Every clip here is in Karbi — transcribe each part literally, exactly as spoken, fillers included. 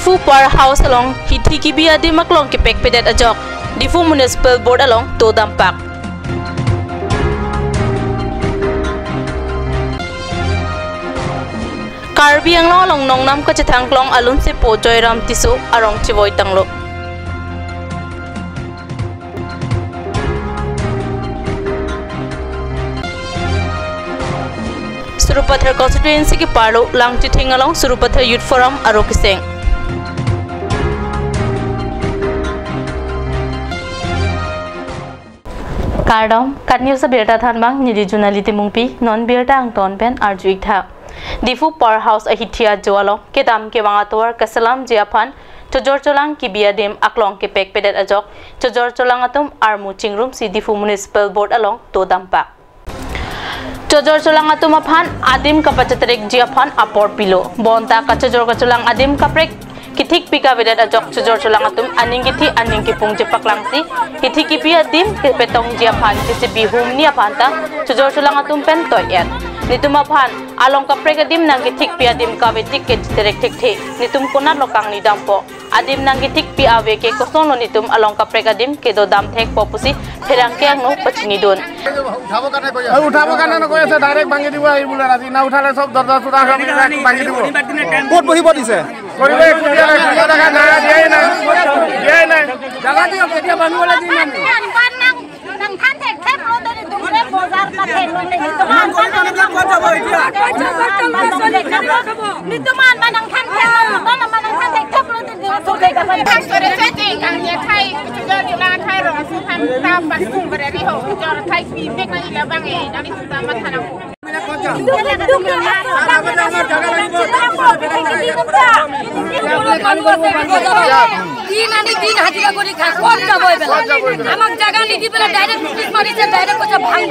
Diphu Power House along hithi kibi adim aklong kepekpedet ajok Diphu Municipal Board along dodampak. Karbi Anglong along nongnam kachethang klong alun sepo Joyram Tisso arong chevoi tanglo. Sarupathar constituency keparlo Langchithing along Sarupathar Youth Forum aro keseng. Kardom, KAT News abirta thanbang, neli Junali Timungpi, non birta angton pen arju-ik tha. Diphu Power House ahithi ajo along kedam kevang atovar kaselamji aphan chojor cholang kibi adim aklong kepekpedet ajok chojor cholang atum armu chingrumsi Diphu Municipal Board along dodampak. Chojor cholang atum aphan adim kapachetrekji aphan apor pilo. Bonta kachojor kacholang adim kaprek kethik pi kavedet ajok chojor cholang atum aning kithi aning kipungje paklangsi hithi kibi adim kepetongji aphan J C B humni aphan ta chojor cholang atum pen toi-et. Netum aphan along kaprek adim nangkethik pi adim kave tik ke chetrek thekthe. Netum konatlo kangni dampo? Adim nangkethik pi ave ke kosonlo netum along kaprek adim kedo dam thekpo pusi pherangke angno pachinidun. এই উঠাব কাৰণে কৈ আছে, ডাইৰেক্ট ভাঙি দিব আহি বোলে ৰাতি, না উঠালে চব দৰ্জা চৰ্জা সব এইবিলাক ভাঙি দিব। ক'ত বহিব দিছে? কৰিব, একো দিয়া নাই, কোনো জেগা নাই, দিয়াই নাই, দিয়াই নাই। জাগা দিয়ক, কেতিয়া ভাঙিবলৈ দিম আমি। Nang than thek thek lo tadi tum ke bazar ka thek lo tadi tum an pan nang than thek lo. Ni tum an pan nang than thek lo, tum an pan nang than thek thek lo tadi tum thek ka pan. Thang sore sa ting ang ye thai, chujor chulang thai rong su han ta pas sung berari ho, chujor thai pi mek na ila bang e, nang ni sudah mat thanang ho. দিন আনি দিন হাজিৰা কৰি খায়, ক'ত যাব এইবিলাক? আমাক জাগা নিদি পেলাই ডাইৰেক্ট নটিচ মাৰিছে, ডাইৰেক্ট কৈছে ভাঙি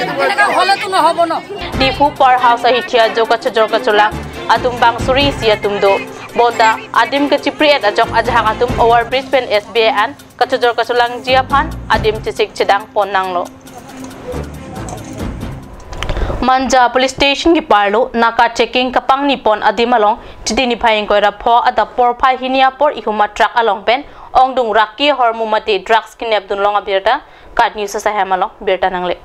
দিব। এনেকুৱা হ'লেতো নহ'ব ন। Diphu Power House ahithi ajo kachojor kacholang atum bang suri isi atum do. Bonta adim kachipri-et ajok ajahak atum overbridge pen S B I an kachojor kacholangji aphan adim chesik chedang pon nanglo. Manja Police Station keparlo naka checking kapangni pon adim along Chiti niphai ingkoi ra pho adap porphai hini apor ihum a truck along pen ongdung raki ahormu mate drugs kenepdun long abirta KAT News asahem along birta nangle.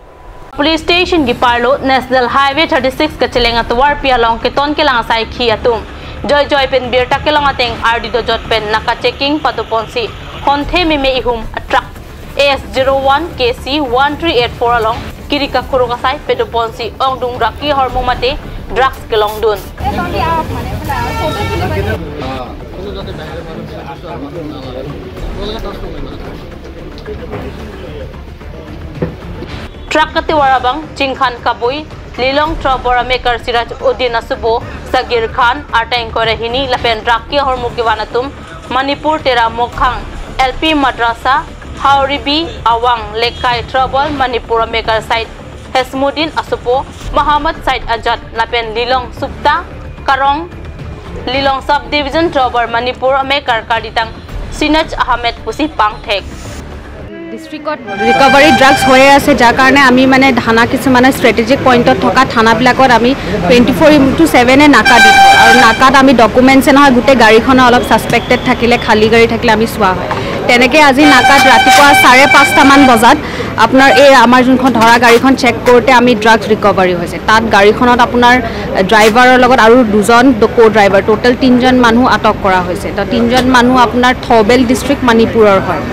Police Station keparlo National Highway thirty-six kacheleng atovarpi along keton kelang asaikhi atum joijoi pen birta kelong ateng ardi dojot pen naka checking padoponsi honthe meme ihum a truck A S zero one K C one three eight four along kiri kakhuruk asai pedoponsi ongdung raki ahormu mate drugs kelongdun. Truck katiwar abang Chingkhan Kabui, Lilong Trouble amekar Siraj Uddin asubo, Sagir Khan, arta ingkoi ra hini lapen raki ahormu kevan atum Manipur Tera Mokhang L P Madrasa, Hauribi Awang Lekai Trouble Manipur amekar Said Hesmuddin asupo, Muhammad Said Ajad lapen Lilong Supta Karong, Lilong Sub Division Trouble Manipur amekar karditang Sinaj Ahmed pusi pangthek. ডিষ্ট্ৰিক্টত recovery drugs হৈয়ে আছে, যাৰ কাৰণে আমি মানে থানা কিছুমানে ষ্ট্ৰেটেজিক পইণ্টত থকা থানাবিলাকত আমি টুৱেণ্টি ফ'ৰ ইনটু ছেভেনে নাকা দি থওঁ। আৰু নাকাত আমি ডকুমেণ্টছে নহয়, গোটেই গাড়ীখনে অলপ ছাছপেক্টেড থাকিলে, খালী গাড়ী থাকিলে আমি চোৱা হয়। তেনেকে আজি নাকাত ৰাতিপুৱা চাৰে পাঁচটামান বজাত আপোনাৰ এই আমাৰ যোনখন ধৰা গাড়ীখন চেক কৰোঁতে আমি ড্ৰাগছ ৰিকভাৰী হৈছে। তাত গাড়ীখনত আপোনাৰ ড্ৰাইভাৰৰ লগত আৰু দুজন ড-, কো ড্ৰাইভাৰ, টোটেল তিনিজন মানুহ আটক কৰা হৈছে। তো তিনিজন মানুহ আপোনাৰ থৌবেল ডিষ্ট্ৰিক্ট মণিপুৰৰ হয়।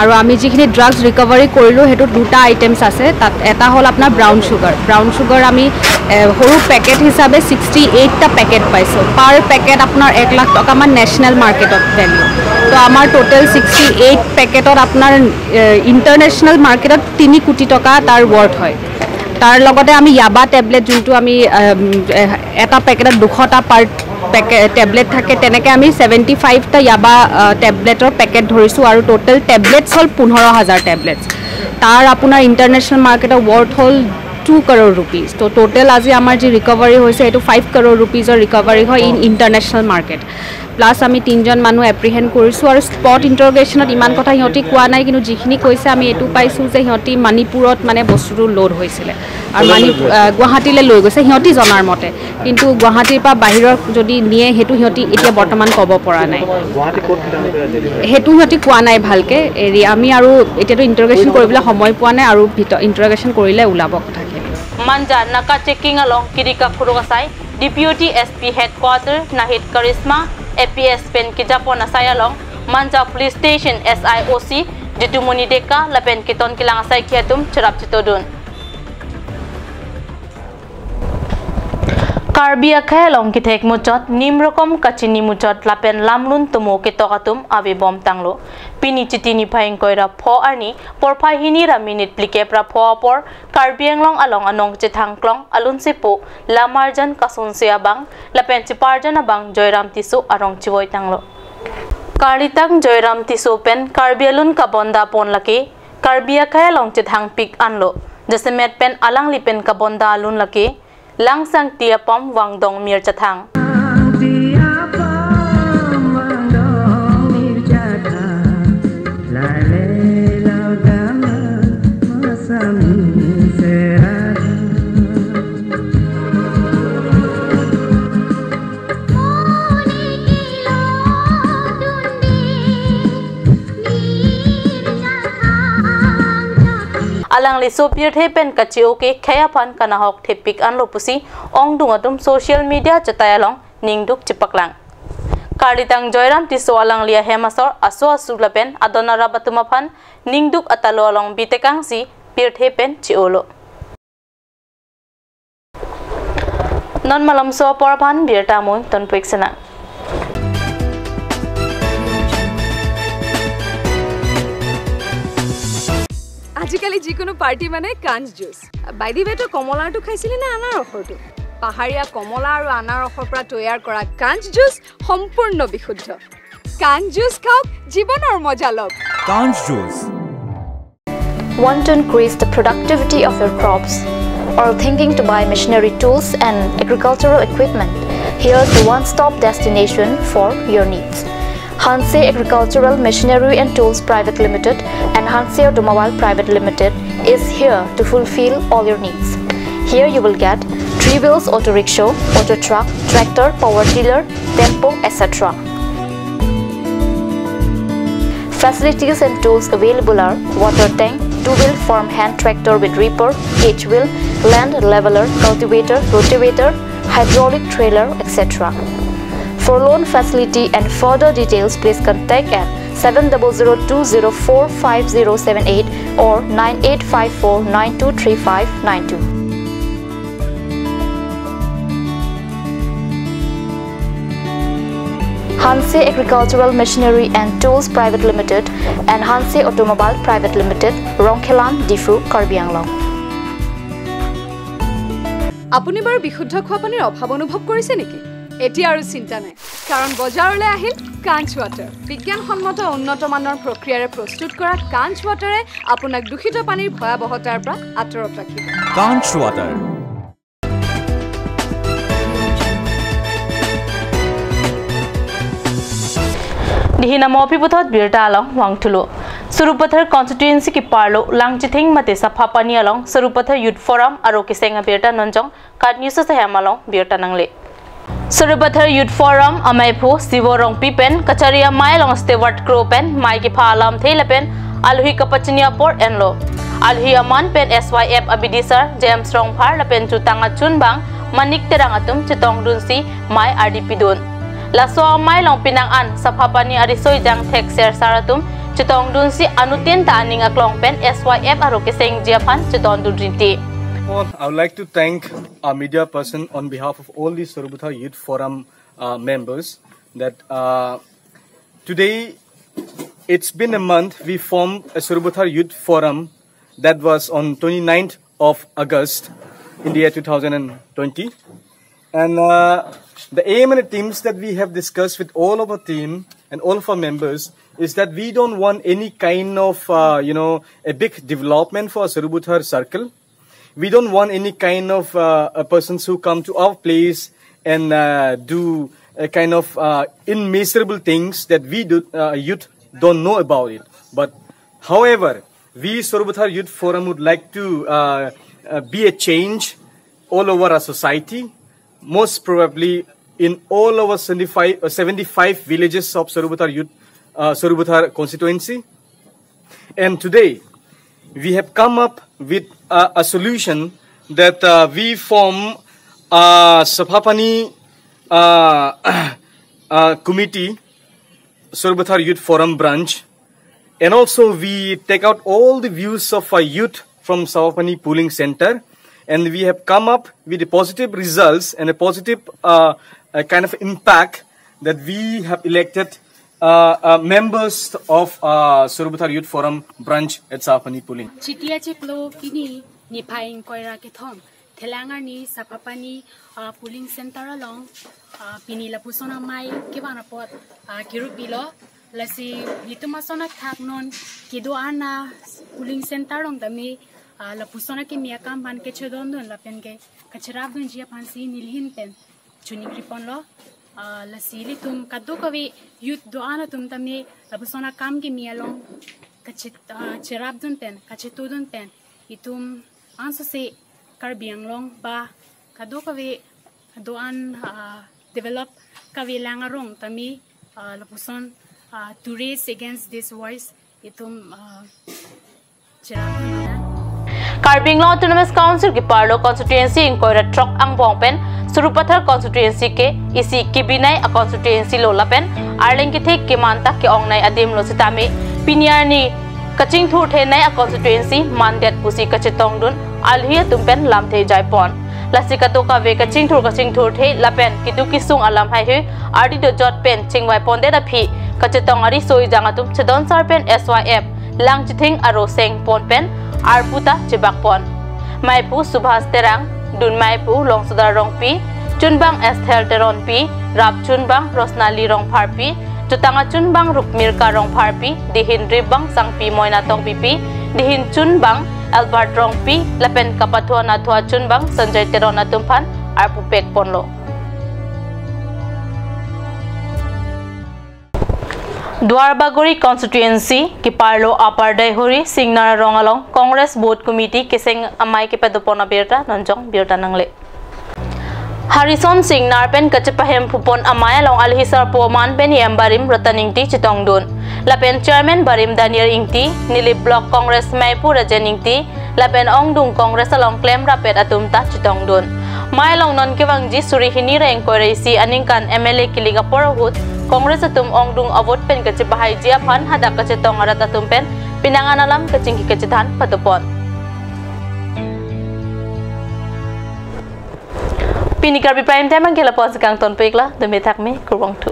আৰু আমি যিখিনি ড্ৰাগছ ৰিকভাৰী কৰিলোঁ, সেইটোত দুটা আইটেমছ আছে। তাত এটা হ'ল আপোনাৰ ব্ৰাউন চুগাৰ। ব্ৰাউন চুগাৰ আমি, এ, সৰু পেকেট হিচাপে ছিক্সটি এইটটা পেকেট পাইছোঁ। পাৰ পেকেট আপোনাৰ এক লাখ টকামান নেশ্যনেল মাৰ্কেটত ভেলিউ। তো আমাৰ টোটেল ছিক্সটি এইট পেকেটত আপোনাৰ, এ, ইণ্টাৰনেশ্যনেল মাৰ্কেটত তিনি কোটি টকা তাৰ ৱৰ্থ হয়। তাৰ লগতে আমি য়াবা টেবলেট, যোনটো আমি, এম, এ, এটা পেকেটত দুশটা পাৰ পেকে-, টেবলেট থাকে, তেনেকে আমি ছেভেণ্টি ফাইভটা য়াবা, আ, টেবলেটৰ পেকেট ধৰিছোঁ আৰু টোটেল টেবলেটছ হ'ল পোন্ধৰ হাজাৰ টেবলেটছ। তাৰ আপোনাৰ ইণ্টাৰনেশ্যনেল মাৰ্কেটৰ ৱৰ্থ হ'ল টু কাৰোৰ ৰুপিজ। তো টোটেল আজি আমাৰ যি ৰিকভাৰী হৈছে, সেইটো ফাইভ কাৰোৰ ৰুপিজৰ ৰিকভাৰী হয় ইন ইণ্টাৰনেশ্যনেল মাৰ্কেট। প্লাছ আমি তিনিজন মানুহ এপ্ৰিহেণ্ড কৰিছোঁ আৰু স্পট ইণ্টাৰগেশ্যনত ইমান কথা সিহঁতি কোৱা নাই, কিন্তু যিখিনি কৈছে আমি এইটো পাইছোঁ যে সিহঁতি মণিপুৰত মানে বস্তুটো লোড হৈছিলে আৰু মানি আহ, গুৱাহাটীলৈ লৈ গৈছে সিহঁতি জনাৰ মতে। কিন্তু গুৱাহাটীৰ পৰা বাহিৰৰ যদি নিয়ে সেইটো সিহঁতি এতিয়া বৰ্তমান ক'ব পৰা নাই। গুৱাহাটী ক'ত কিলোমিটাৰ আছে? সেইটো সিহঁতি কোৱা নাই ভালকে। এৰি আমি আৰু এতিয়াতো ইণ্টাৰগেশ্যন কৰিবলৈ সময় পোৱা নাই আৰু ভিতৰ ইণ্টাৰগেশ্যন কৰিলে ওলাব কথাখিনি। Manja naka checking along kiri kakhuruk asai Deputy S P Headquarter Nahid Karishma A P S pen kejapon asai along Manja Police Station S I O C Jitumoni Deka lapen keton kelang asai ke atum cherap chetodun. Karbi akhei along kethek muchot, nim rokom kachini muchot lapen lamlun tomo ketok atum ave bom tanglo. Pini Chiti niphai ingkoi ra pho arni porphai hini ra minute phlikep ra pho apor Karbi Anglong along anong chethang klong alun sepo Lamarjan Kasonse abang lapen cheparjan abang Joyram Tisso arong chevoi tanglo. Karlitang Joyram Tisso pen Karbi alun kabonda pon lake Karbi akhei along chethang pik anlo. Jasemet pen alangli pen kabonda alun lake Langsang Tiapom Wangdong Mir chethang. Alangli so pirthe pen kachi-o ke khei aphan kanahok thepik anlo pusi ongdung atum social media chetai along ningduk chepaklang. Karlitang Joyram Tisso alangli ahem asor aso asu lapen adon arap atum aphan ningduk atalo along bitekangsi pirthe pen chi-olo. Non malomso apor aphan birta amoi tonpik sena. আজিকালি যিকোনো পাৰ্টি মানে কাঞ্চ juice. By the ৱে, তই কমলাৰটো খাইছিলি নে আনাৰসৰটো? পাহাৰীয়া কমলা আৰু আনাৰসৰ পৰা তৈয়াৰ কৰা কাঞ্চ জুচ সম্পূৰ্ণ বিশুদ্ধ। কাঞ্চ জুচ খাওক, জীৱনৰ মজা লওক। Kanch juice. Want to increase the productivity of your crops? Or thinking to buy machinery tools and agricultural equipment? Here's the one-stop destination for your needs. Hanse Agricultural Machinery and Tools Private Limited and Hanse Automobile Private Limited is here to fulfill all your needs. Here you will get three wheels auto rickshaw, auto truck, tractor, power tiller, tempo, et cetera. Facilities and tools available are water tank, two-wheel farm hand tractor with reaper, cage wheel, land leveler, cultivator, rotavator, hydraulic trailer, et cetera. For loan facility and further details, please contact at seven double zero two zero four five zero seven eight or nine eight five four nine two three five nine two. Hanse Agricultural Machinery and Tools Private Limited and Hanse Automobile Private Limited, Rongkhelan, Diphu, Karbi Anglong. আপুনি বাৰু বিশুদ্ধ খোৱা পানীৰ অভাৱ অনুভৱ কৰিছে নেকি? এতিয়া আৰু চিন্তা নাই, কাৰণ বজাৰলৈ আহিল কাঞ্চ ৱাটাৰ। বিজ্ঞানসন্মত উন্নত মানৰ প্ৰক্ৰিয়াৰে প্ৰস্তুত কৰা কাঞ্চ ৱাটাৰে আপোনাক দূষিত পানীৰ ভয়াৱহতাৰ পৰা আঁতৰত ৰাখিব। Kanch water. Dihina mopi puthot birta along vangthulo. Sarupathar constituency keparlo Langchithing mate Saphapani along Sarupathar Youth Forum aro keseng abirta nonjong KAT News ahem along birta nangle. Sarupathar Youth Forum amaiphu Sivo Rongpi pen kachari amei along Stewart Kro pen mei kepha alamthe lapen alohi kapachini apor enlo. Alohi aman pen S Y F abidisar James Rongphar lapen chutang achunbang Manik Terang atum chetongdunsi mei ardi pidun. Laso amei along penang an Saphapani ariso ejang thekser sar atum chetongdunsi anuttin ta aning aklong pen S Y F aro kesengji aphan chetongdun rinti. Well, I would like to thank our media person on behalf of all the Sarupathar Youth Forum uh, members that uh, today it's been a month we formed a Sarupathar Youth Forum that was on twenty-ninth of August in the year two thousand twenty. And uh, the aim and the themes that we have discussed with all of our team and all of our members is that we don't want any kind of, uh, you know, a big development for Sarupathar circle. We don't want any kind of uh, a persons who come to our place and uh, do a kind of uh, immeasurable things that we do, uh, youth don't know about it. But however, we Sarupathar Youth Forum would like to uh, uh, be a change all over our society, most probably in all our seventy-five, uh, seventy-five villages of Sarupathar Youth, uh, Sarupathar constituency. And today, we have come up with uh, a solution that uh, we form a Sapapani uh, uh, committee, Sarupathar Youth Forum branch, and also we take out all the views of our youth from Sapapani polling center, and we have come up with the positive results and a positive uh, a kind of impact that we have elected uh, uh, members of uh, Sarupathar Youth Forum branch at Sapapani polling. Chiti achiklo pini niphai ingkoi ra kethom, Thelang arni Sapapani uh, polling center along uh, pini lapuson amei kevang apot uh, kirup bilo. Lasi itum ason athak non kedo-an a polling center along tame uh, lapuson akimi akam aphan kechedondun lapen ke kacherapdunji aphansi nelihin pen choningri ponlo. Uh, lasi ilitum kadokave youth do-an atum tame lapuson akam kimi along kachet uh, cherapdun pen kachetudun pen itum ansose Karbi Anglong ba kadokave do-an uh, develop kavelang arong tame uh, lapuson uh, to raise against this voice itum uh, cherapdun nang. Karbi Anglong Autonomous Council keparlo constituency ingkoi ra throk angbong pen Sarupathar constituency ke isi kebinei a constituency lo lapen arleng kethe keman ta ke-ongnei adim lo sitame pini arni kachingthurthenei a constituency mandet pusi kachetongdun alhi atum pen lamthe jaipon. Lasi kadokave kachingthur kachingthurthe lapen keduk kesung alam haihui ardi dojot pen chingvai pondet aphi kachetong ariso ejang atum chedonsar pen S Y F lang chithing aro seng pon pen arpu ta chebak pon. Meiphu Subhas Terang, dun meiphu Longsodar Rongpi, chunbang Esther Teronpi, rap chunbang Rosnali Rongpharpi, chutang achunbang Rukmirka Rongpharpi, dihin ripbang Sangpi Moina Tokbipi, dihin chunbang Albert Rongpi, lapen kapathu anatthu achunbang Sanjay Teron atum aphan arpu pek ponlo. Duarbagori constituency keparlo Upper Daihori Singnar arong along Congress Booth Committee keseng amei kepadopon abirta nonjong birta nangle. Harison Singnar pen kachepahem phupon amei along alhi sarpo aman pen E M barim Ratan Ingti chetongdun. Lapen chairman barim Daniel Ingti, Nilip Block Congress meiphu Rajen Ingti, lapen ongdung Congress along klemrap-et atum ta chetongdun. Mei along non kevangji suri hini ra ingkoi ra isi aningkan M L A kilik apor ahut Congress atum ongdung avote pen kachepahaiji aphan hadak kachetong arat atum pen penang an alam kachingki kachethan padopon. Pini Karbi Prime Time angke lapuson si kangton peklo, dome thakme, kurvangthu.